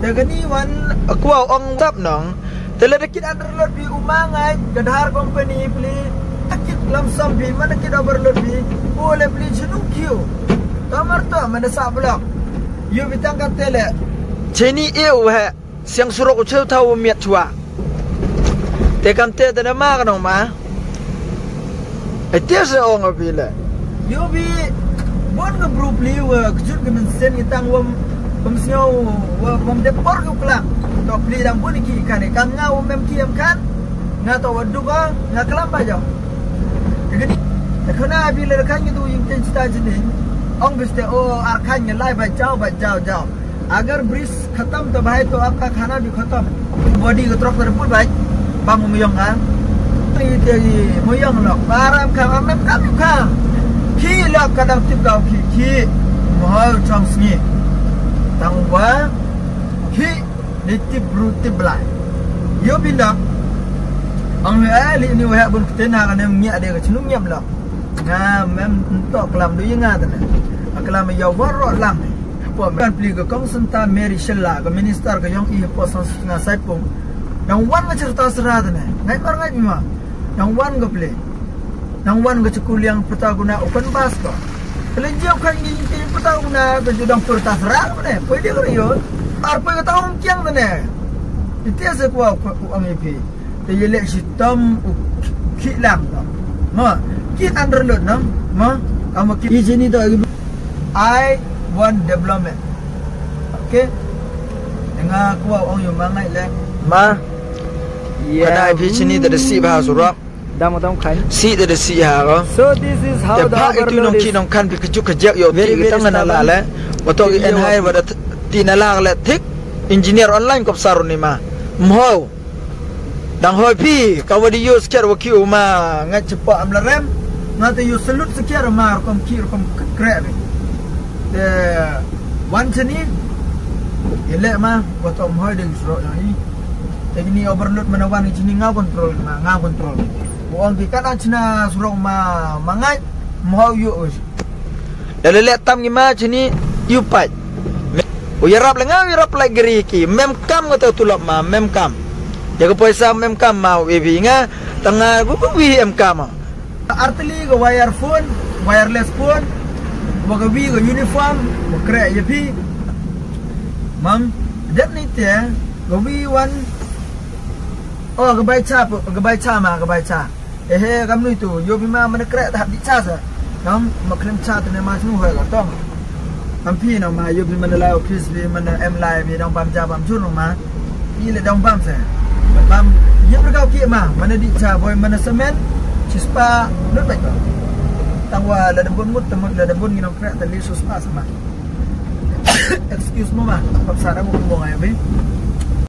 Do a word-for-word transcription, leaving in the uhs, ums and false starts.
Te kani wan kwah ong tap nong. Te lada kit underload phi u ma ngai ka Dhar company pli. Akit lam sam phi man akit overload phi. O le pli chinu kiu. Tamar to man sa block. Yu bitang ka tele. Chini e u he. Siang surok u cheu thaw u miat chwa. Te kam te te na ma ka nong ma. Ai te se ong a phi le. Yo bi bon ka bru pli wa kjut ka men sen ki tang wam wam sngew wa wam de por ka klang. To pli dang bon ki kan e kam nga wam em ki em kan. Nga to wa duka nga klam ba jong. Te kani te khana a phi le kan ki tu ying ten chita jini. Ong bis te o ar kan ngi lai ba jaw ba jaw jaw. Agar bris khatam to bhai to apka khana bhi khatam. Body ka trok ka put bhai. Bang um yong ha. Ti ti mo yong lok. Baram ka am ka mi ka. Ki lok ka dang tip ka ki ki. Mo chong sngi. Tang wa ki ni tip bru tip blai. Yo bi lok. Ang he li ni wa bun kten ha ka nem ngi ade ka chnung nyam lok. Nga mem ntok klam du yinga tane. Klam ya waro lang. Hapoh kan pli ka Kong Santa Mary Shylla ka minister ka yong i hapoh san sutnga Saipung. Dang wan nga cerita sera tane. Ngai mar ngai bima. Dang wan ka pli. Dang wan ka cekuliang peta guna open bus ko. Kelen jia kan ngi ti peta guna ka judang peta sera tane. Poi dia ka yo. Ar poi ka tahun kiang tane. Ite se kwa kwa ang ipi. Te ye leh shitom u khih lang. Ma, kit underload na. Ma, ama kit ijeni to. I want development. Okay. Nga kwah ong yung mangai le. Ma. Kada pi chini da si ba surok. Dam dam khan. Si da si ha ko. So this is how the overload is. Nong khan pi kjuk kjak yo ti tang na la le. Wato en hai wada ti na la le thik. Engineer online kop saruni ma. Mho. Dang hoi phi ka wadi yo skiar wa ki u ma nga cepa am la rem. Nga te yo selut skiar ma rukom ki rukom kre bi. Te wan chini. Ile ma wa to mhoi ding sro yang i. Te ni overload mana wan chini nga control ma nga control. Wa ong ki kana china sro ma ma ngai mhoi yo us. Da le le tam ngi ma chini yu pait. U yarap le nga u yarap lai gri ki mem kam nga ta tulop ma mem kam. Ya ka poisa mem kam ma u ebi nga tanga gu gu wi em kam. Arteli ga wire phone, wireless phone, wa ga wi ga uniform, wa kre ya phi. Mam, dep ni te ga wi wan. Oh, ga bai cha, ga bai cha ma, ga bai cha. Ehe kam nui tu yo bi ma mana krek ta hap di cha sa. Kam ma khlem cha tu ne ma snu hoi la tong. Kam phi na ma yo bi mana lai office bi mana em lai bi dang bam ja bam jur ma. Phi le dang bam sa. Bam ye berkau ki ma mana di cha boy mana semen. Chispa lut bai ko. Tang wa la da bun mut temut la da bun ngi nong krek ta li sus pa sama. Excuse mo ma. Pap sa da mo ko ngai bi.